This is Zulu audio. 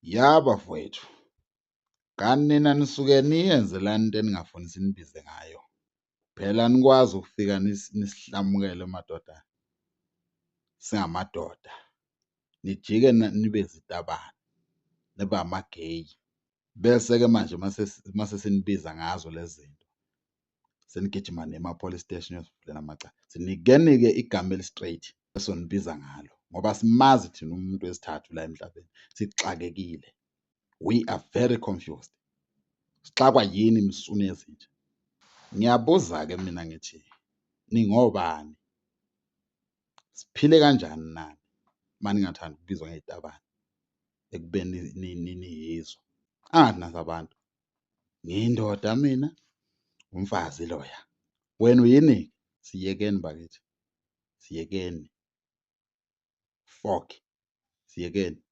Ya bafowethu, kanti nina nisuke niyenzelani into eningafuni sinibize ngayo? Phela anikwazi ukufika nisihlamukele madoda, singamadoda, nijike nibe izitabane, nibe ama-gay. Bese-ke manje mase sinibiza ngazo lezi zinto, senigijima niye ema-police steshi niyosivulela amacala. Sinikeni-ke igama eli-straight esonibiza ngalo ngoba asimazi thina umuntu wesithathu la emhlabeni, sixakekile. We are very confused. Sixakwa yini msunu yezinja? Ngiyabuza-ke mina ngithi ningobani? Siphile kanjani nani uma ningathandi ukubizwa ngey'tabane ekubeni niyizo? Angathi nasabantu, ngiyindoda mina, umfazi loya. Wena uyini? Siyekeni bakithi, siyekeni. Fok, siyekeni.